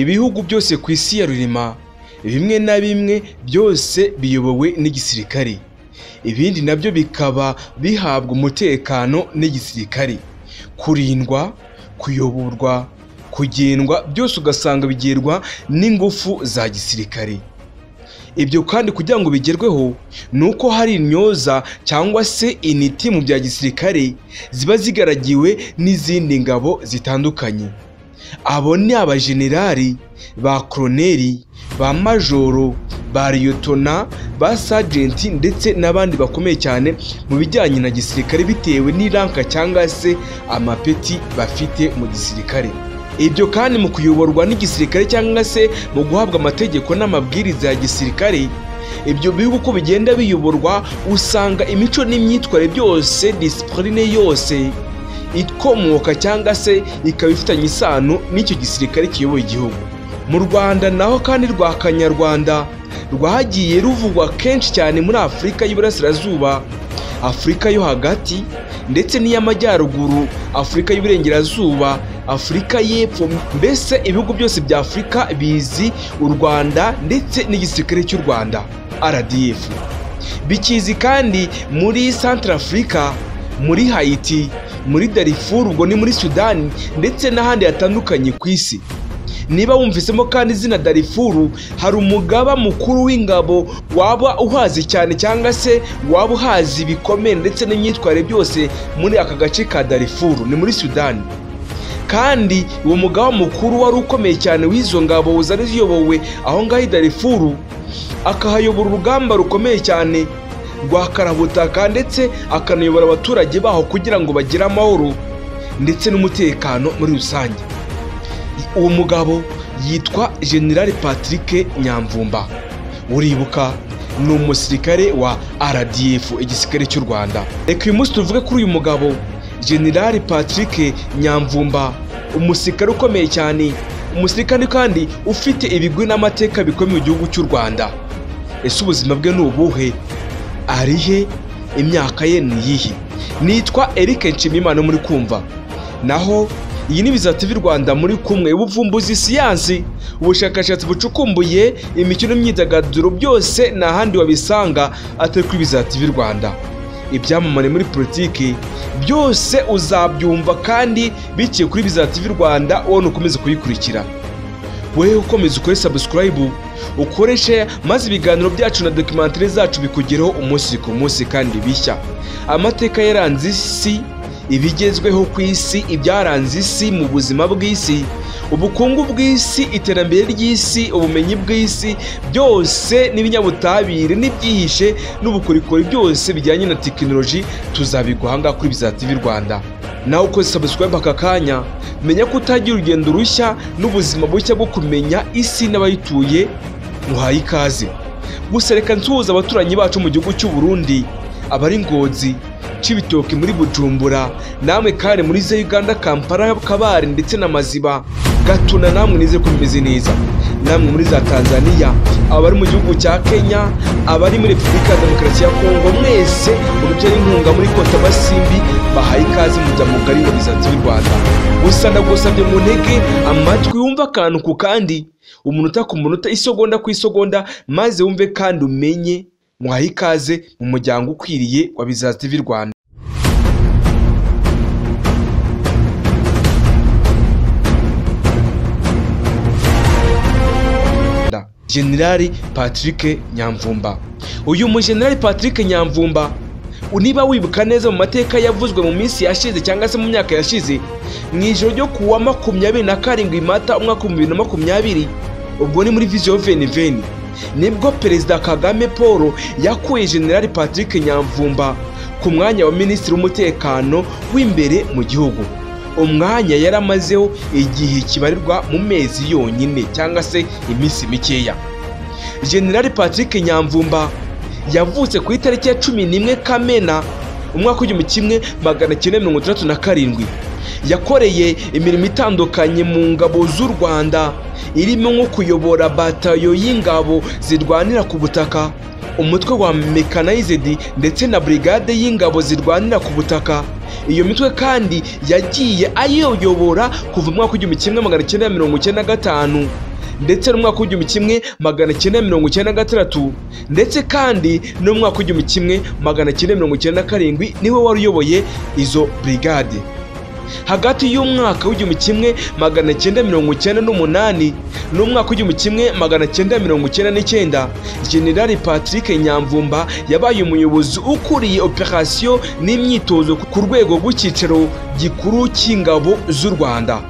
Ibihugu byose ku isi ya rurema bimwe na bimwe byose biyobowe n'igisirikare, ibindi nabyo bikaba bihabwa umutekano n'igisirikare. Kurindwa, kuyoborwa, kugendwa byose ugasanga bigerwa n'ingufu za gisirikare. Ibyo kandi kugira ngo bigerweho nuko hari intyoza cyangwa se initi mu bya gisirikare ziba zigaragiwe n'izindi ngabo zitandukanye. Abo ni abajenerali, ba koroneri, ba majoro, ba liyotona, ba sajenti ndetse n'abandi bakomeye cyane mu bijyanye na gisirikare bitewe n'iranka cyangwa se amapeti bafite mu gisirikare. Ibyo kandi mu kuyoborwa n'igisirikare cyangwa se mu guhabwa amategeko n'amabwiriza ya gisirikare, ibyo bihugu uko bigenda biyoborwa usanga imico n'imyitwarire byose, disipurine yose ikomoka cyangwa se ikaba ifitanye isano n'icyo gisirikare kiyoboye igihugu. Mu Rwanda naho kandi rwa Kanyarwanda rwagiye ruvugwa kenshi cyane muri Afurika y'Iburasirazuba, Afurika yo hagati ndetse n'iy'Amajyaruguru, Afurika y'Iburengerazuba, Afurika y'Epfo, mbese ibihugu byose bya Afurika bizi u Rwanda ndetse n'igisirikare cy'u Rwanda RDF. Bikizi kandi muri Centrafrica, muri Haiti, muri Darfur, ubwo ni muri Sudani ndetse n'ahandi hatandukanye ku isi. Niba wumvisemo kandi izina Darfur, hari umugaba mukuru w'ingabo waba uhazi cyane cyangwa se waba uhazi bikomeye ndetse n'imyitwarire byose muri aka gace ka Darfur, ni muri Sudani. Kandi uwo mugaba mukuru wari ukomeye cyane w'izo ngabo zari ziyobowe aho ngaho i Darfur, akahayobora urugamba rukomeye cyane rwa karabutaka ndetse akanayobora abaturage baho kugira ngo bagire amahoro ndetse n'umutekano muri rusange. Uwo mugabo yitwa General Patrick Nyamvumba. Uribuka ni umusirikare wa RDF, igisirikare cy'u Rwanda. Reka uyu munsi tuvuge kuri uyu mugabo General Patrick Nyamvumba, umusirikare ukomeye cyane, umusirikare kandi ufite ibigwi n'amateka bikomeye mu gihugu cy'u Rwanda. Ese ubuzima bwe ni ubuhe? Arihe? Imyaka ye ni iyihe? Nitwa Eric Nshimiyimana muri kumva. Naho iyi ni Biza TV Rwanda muri kumwe, ubuvumbuzi, siyansi, ubushakashatsi bucukumbuye, imikino n'imyidagaduro byose nta handi wabisanga atari kuri Biza TV Rwanda. Ibyamamare muri politiki byose uzabyumva kandi biciye kuri Biza TV Rwanda, wowe ukomeze kuyikurikira. Wewe ukomeze ukore subscribe, ukoreshe maze ibiganiro byacu na documentary zacu bikugereho umunsi ku munsi kandi bishya. Amateka yaranze isi, ibigezweho ku isi, ibyaranze isi mu buzima bw'isi, ubukungu bw'isi, iterambere ry'isi, ubumenyi bw'isi, byose n'ibinyabutabire n'ibyihishe n'ubukorikori byose bijyanye na tekinoloji tuzabiguha ngaha kuri Biza TV Rwanda. Nawe ukoze subscribe aka kanya, menya ko utagira urugendo rushya n'ubuzima bushya bwo kumenya isi n'abayituye. Muhaye ikaze. Gusa reka nsuhuza abaturanyi bacu mu gihugu cy'u Burundi, abari Ngozi, Cibitoke muri Bujumbura, namwe kare muri ze Uganda, Kampala, Kabare ndetse na Maziba, Gatuna, namwe nize ko bimeze neza. Namwe muri za Tanzania, abari mu gihugu cya Kenya, abari muri Repubulika ya Demokarasi ya Kongo, mwese urutera inkunga muri Kota Basimbi, bahaye ikaze mu mugari wa Biza TV Rwanda. Gusa ndagusabye mu ntege amatwi wumva akantu ku kandi, umunota ku munota, isegonda ku isegonda, maze wumve kandi umenye. Muhaye ikaze mu muryango ukwiriye wa Biza TV Rwanda. General Patrick Nyamvumba. Uyu mu General Patrick Nyamvumba, niba wibuka neza mu mateka yavuzwe mu minsi yashize cyangwa se mu myaka yashize, mu ijoro ryo kuwa 27 Mata umwaka 2020, ubwo ni muri Vision 2020, nibwo Perezida Kagame Paul yakuye General Patrick Nyamvumba ku mwanya wa Minisitiri w'Umutekano w'imbere mu gihugu. Umwanya yaramazeho igihe kibarirwa mu mezi yonyine cyangwa se iminsi mikeya. General Patrick Nyamvumba yavutse ku itariki ya 11 Kamena umwaka 1967. Yakoreye imirimo itandukanye mu ngabo z'u Rwanda, irimo nko kuyobora batayo y'ingabo zirwanira ku butaka, umutwe wa mechanized ndetse na brigade y'ingabo zirwanira ku butaka. Iyo mitwe kandi yagiye ayiyobora kuva mu mwaka 1995 ndetse n'umwaka w'1996, ndetse kandi n'umwaka w'1997 niwe wari uyoboye izo brigade. Hagati y'umwaka w'1998 n'umwaka w'1999, General Patrick Nyamvumba yabaye umuyobozi ukuriye operation n'imyitozo ku rwego rw'icyicaro gikuru cy'ingabo z'u Rwanda.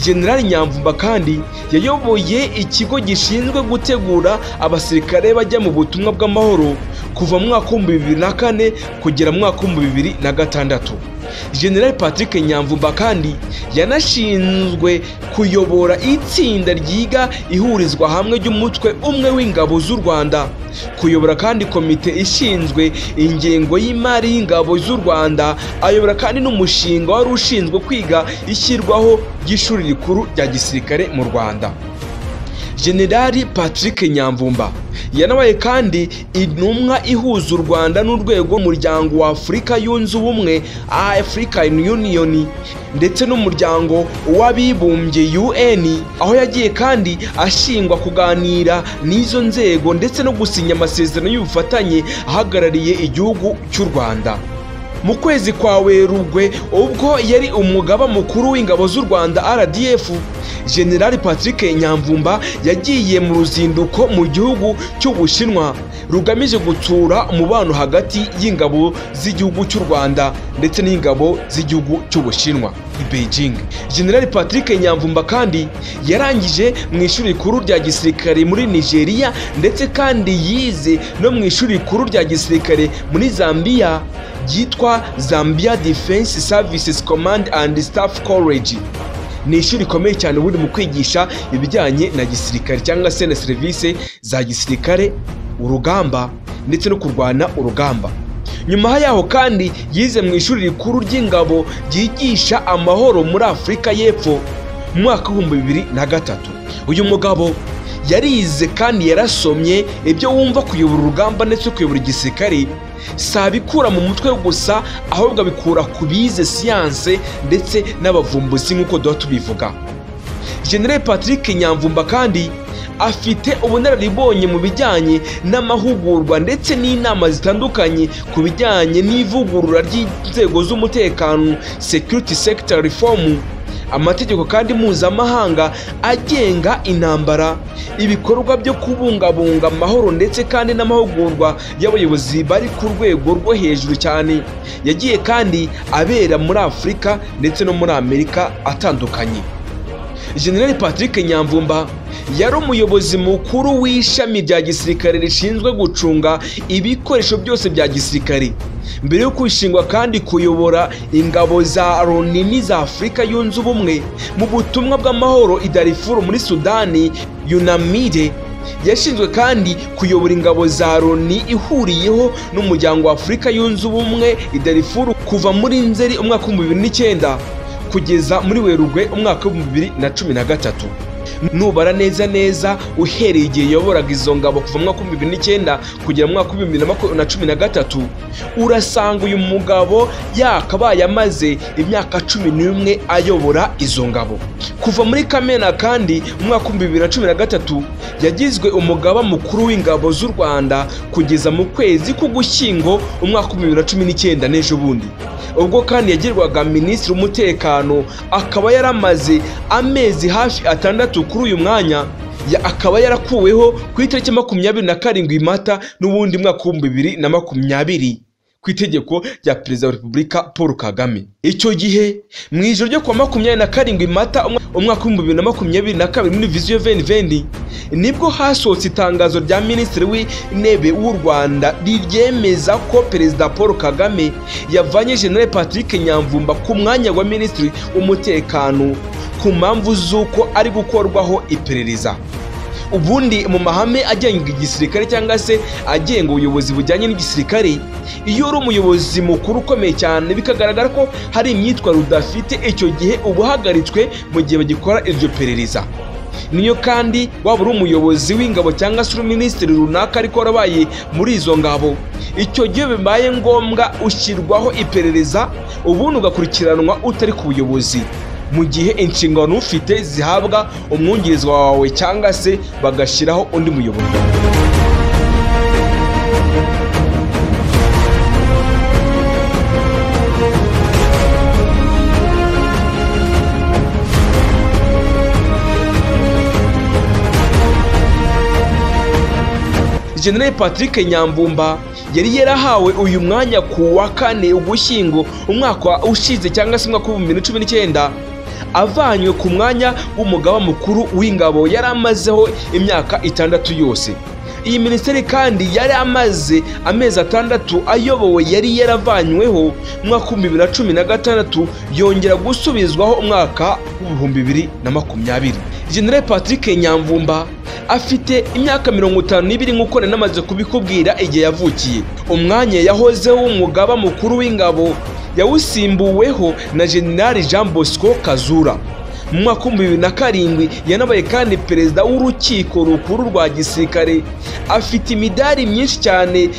General Nyamvumba kandi yayoboye ikigo gishinzwe gutegura abasirikare bajya mu butumwa bw'amahoro kuva mu mwaka 2004 kugera mu mwaka 2006. General Patrick Nyamvumba kandi yanashinzwe kuyobora itsinda ryiga ihurizwa hamwe ry'umutwe umwe w'ingabo z'u Rwanda, kuyobora kandi komite ishinzwe ingengo y'imari y'ingabo z'u Rwanda, ayobora kandi n'umushinga wari ushinzwe kwiga ishyirwaho ry'ishuri rikuru rya gisirikare mu Rwanda. General Patrick Nyamvumba yanabaye kandi intumwa ihuza u Rwanda n'urwego rw'umuryango wa Afurika yunze ubumwe African Union ndetse n'umuryango w'abibumbye UN, aho yagiye kandi ashingwa kuganira n'izo nzego ndetse no gusinya amasezerano y'ubufatanye ahagarariye igihugu cy'u Rwanda. Mu kwezi kwa Werurwe ubwo yari umugaba mukuru w'ingabo z'u Rwanda RDF, General Patrick Nyamvumba yagiye mu ruzinduko mu gihugu cy'Ubushinwa rugamije gutsura umubano hagati y'ingabo z'igihugu cy'u Rwanda ndetse n'ingabo z'igihugu cy'Ubushinwa i Beijing. General Patrick Nyamvumba kandi yarangije mu ishuri rikuru rya gisirikare muri Nigeria, ndetse kandi yize no mu ishuri rikuru rya gisirikare muri Zambia ryitwa Zambia Defense Services Command and Staff College. Ni ishuri rikomeye cyane ubundi mu kwigisha ibijyanye na gisirikare cyangwa se na serivisi za gisirikare, urugamba ndetse no kurwana urugamba. Nyuma yaho kandi yize mu ishuri rikuru ry'ingabo ryigisha amahoro muri Afurika y'Epfo mu mwaka 2003. Uyu mugabo yarize kandi yarasomye ibyo wumva kuyobora urugamba ndetse kuyobora igisirikare si abikura mu mutwe gusa, ahubwo abikura ku bize siyanse ndetse n'abavumbuzi nk'uko duha tubivuga. General Patrick Nyamvumba kandi afite ubunararibonye mu bijyanye n'amahugurwa ndetse n'inama zitandukanye ku bijyanye n'ivugurura ry'inzego z'umutekano, security sector reform, amategeko kandi mpuzamahanga agenga intambara, ibikorwa byo kubungabunga amahoro ndetse kandi n'amahugurwa y'abayobozi bari ku rwego rwo hejuru cyane. Yagiye kandi abera muri Afurika ndetse no muri Amerika atandukanye. General Patrick Nyamvumba yari umuyobozi mukuru w'ishami rya gisirikare rishinzwe gucunga ibikoresho byose bya gisirikare mbere yo kwishingwa kandi kuyobora ingabo za Loni n'iza Afurika yunze ubumwe mu butumwa bw'amahoro i Darfur muri Sudani UNAMID. Yashinzwe kandi kuyobora ingabo za Loni ihuriyeho n'umuryango wa Afurika yunze ubumwe i Darfur kuva muri Nzeri umwaka 2009 kugeza muri Werurwe umwaka 2013. Nubara neza neza uhereye igihe yayoboraga izo ngabo kuva mu mwaka 2009 kugera mu mwaka 2013, urasanga uyu mugabo yakabaye amaze imyaka 11 ayobora izo ngabo. Kuva muri Kamena kandi mu mwaka 2013 yagizwe umugaba mukuru w'ingabo z'u Rwanda kugeza mu kwezi k'Ugushyingo umwaka 2019 n'ejo bundi. Ubwo kandi yagirwaga minisitiri w'umutekano, akaba yaramaze amezi hafi 6 kuri uyu mwanya, akaba yarakuweho ku itariki 27 Mata n'ubundi mwaka 2020 ku itegeko rya Perezida wa Repubulika Paul Kagame. Icyo gihe mu ijoro ryo kuwa 27 Mata umwaka 2022 muri Vision 2020 nibwo hasohotse itangazo rya Minisitiri w'Intebe w'u Rwanda riryemeza ko Perezida Paul Kagame yavanye General Patrick Nyamvumba ku mwanya wa Minisitiri w'Umutekano ku mpamvu z'uko ari gukorwaho iperereza. Ubundi mu mahame agenga igisirikare cyangwa se agenga ubuyobozi bujyanye n'igisirikare, iyo uri umuyobozi mukuru ukomeye cyane bikagaragara ko hari imyitwarire udafite, icyo gihe uba uhagaritswe mu gihe bagikora iryo perereza. Niyo kandi waba uri umuyobozi w'ingabo cyangwa se uri minisitiri runaka ariko warabaye muri izo ngabo, icyo gihe bibaye ngombwa ushyirwaho iperereza, ubundi ugakurikiranwa utari ku buyobozi. mu gihe inshingano ufite zihabwa umwungirizi wawe cyangwa se bagashyiraho undi muyobozi. General Patrick Nyamvumba yari yarahawe uyu mwanya ku wa 4 Ugushyingo umwaka ushize cyangwa se umwaka wa 2019, avanywe ku mwanya w'umugaba mukuru w'ingabo yari amazeho imyaka 6 yose. Iyi minisiteri kandi yari amaze amezi 6 ayobowe yari yaravanyweho umwaka wa 2016, yongera gusubizwaho umwaka wa 2020. General Patrick Nyamvumba afite imyaka 52 nk'uko namaze kubikubwira igihe yavukiye. Umwanya yahozeho w'umugaba mukuru w'ingabo yawusimbuweho na General Jean Bosco Kazura. Mu mwaka wa 2007 yanabaye kandi perezida w'urukiko rukuru rwa gisirikare. Afite imidari myinshi cyane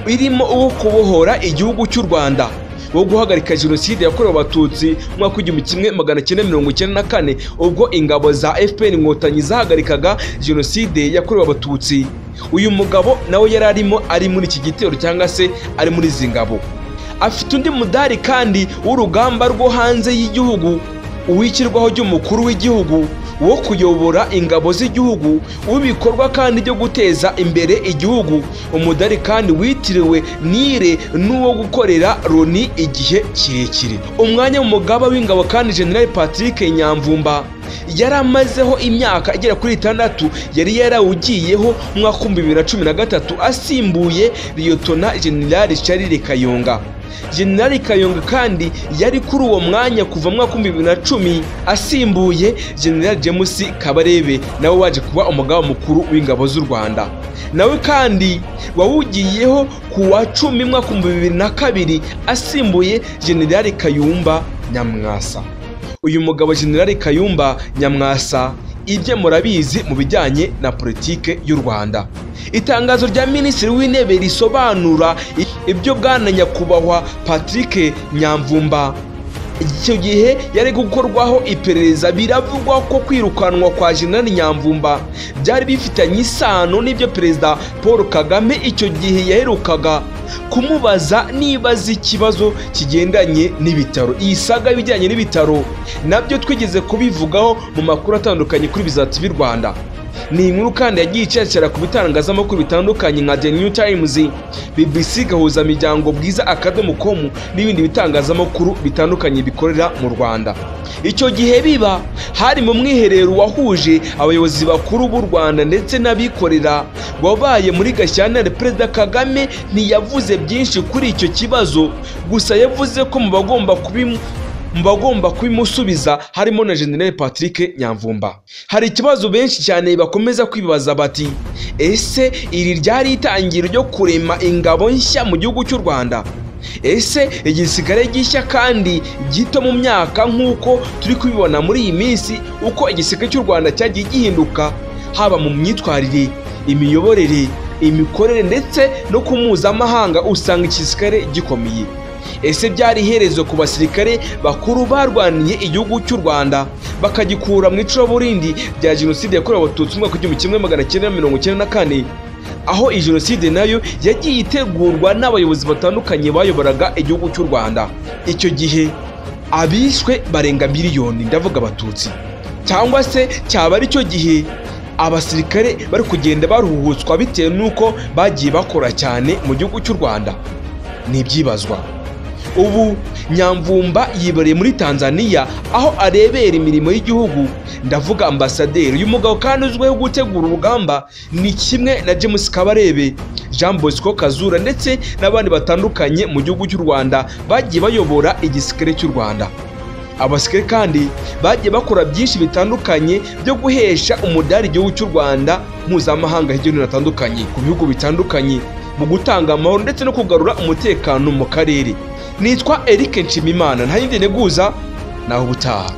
irimo uwo kubohora igihugu cy'u Rwanda, wo guhagarika jenoside yakorewe Abatutsi mu mwaka 1994 ubwo ingabo za FPR Inkotanyi zahagarikaga jenoside yakorewe Abatutsi. Uyu mugabo nawe yari arimo ari muri iki gitero cyangwa se ari muri izi ngabo. Afite undi mudari kandi w'urugamba rwo hanze y'igihugu, uw'ishyirwaho ry'umukuru w'igihugu, wo kuyobora ingabo z'igihugu, w'ibikorwa kandi byo guteza imbere igihugu. Umudari kandi witiriwe Nile n'uwo gukorera Loni igihe kirekire. Umwanya w'umugaba w'ingabo kandi General Patrick Nyamvumba yari amazeho imyaka igera kuri 6 yari yarawugiyeho mu mwaka wa 2013 asimbuye Liyotona General Charles Kayonga. General Kayonga kandi yari kuri uwo mwanya kuva mu mwaka wa 2010 asimbuye General James Kabarebe, nawe waje kuba umugaba mukuru w'ingabo z'u Rwanda. Nawe kandi wawugiyeho ku wa 10 mwaka wa 2002 asimbuye General Kayumba Nyamwasa. Uyu mugabo General Kayumba Nyamwasa ibye murabizi mu bijyanye na politike y'u Rwanda. Itangazo rya Minisitiri w'Intebe risobanura ibyo bwana Nyakubahwa Patrick Nyamvumba icyo gihe yari gukorwaho iperereza. Biravugwa ko kwirukanwa kwa General Nyamvumba byari bifitanye isano n'ibyo Perezida Paul Kagame icyo gihe yaherukaga kumubaza niba azi ikibazo kigendanye n'ibitaro. Iyi saga ibijyanye n'ibitaro nabyo twigeze kubivugaho mu makuru atandukanye kuri Biza TV Rwanda. Ni inkuru kandi yagiye icacira ku bitangazamakuru bitandukanye nka The New Times, BBC Gahuza Miryango, Bwiza akadomo.com n'ibindi bitangazamakuru bitandukanye bikorera mu Rwanda. Icyo gihe biba hari mu mwiherero wahuje abayobozi bakuru b'u Rwanda ndetse n'abikorera wabaye muri Gashyantare. Perezida Kagame ntiyavuze byinshi kuri icyo kibazo, gusa yavuze ko mu bagomba kubimusubiza harimo na General Patrick Nyamvumba. Hari ikibazo benshi cyane bakomeza kwibaza bati: ese iri ryari itangiro ryo kurema ingabo nshya mu gihugu cy'u Rwanda? Ese igisirikare gishya kandi gito mu myaka nk'uko turi kubibona muri iyi minsi, uko igisirikare cy'u Rwanda cyagiye gihinduka haba mu myitwarire, imiyoborere, imikorere ndetse no ku mpuzamahanga, usanga igisirikare gikomeye. Ese byari iherezo ku basirikare bakuru barwaniye igihugu cy'u Rwanda bakagikura mu icuraburindi rya jenoside yakorewe Abatutsi mu mwaka 1994, aho iyi jenoside nayo yagiye itegurwa n'abayobozi batandukanye bayoboraga igihugu cy'u Rwanda. Icyo gihe abishwe barenga miliyoni, ndavuga Abatutsi. Cyangwa se cyaba ari cyo gihe abasirikare bari kugenda baruhutswa bitewe n'uko bagiye bakora cyane mu gihugu cy'u Rwanda? Ni ibyibazwa. Ubu Nyamvumba yibereye muri Tanzania aho arebera imirimo y'igihugu, ndavuga ambasaderi. Uyu mugabo kandi uzwiho gutegura urugamba ni kimwe na James Kabarebe, Jean Bosco Kazura ndetse n'abandi batandukanye mu gihugu cy'u Rwanda bagiye bayobora igisirikare cy'u Rwanda. Abasirikare kandi bagiye bakora byinshi bitandukanye byo guhesha umudari igihugu cy'u Rwanda mpuzamahanga hirya no hino hatandukanye ku bihugu bitandukanye mu gutanga amahoro ndetse no kugarura umutekano mu karere. Nitwa Eric Nshimimana, nta yindi nteguza, naho ubutaha.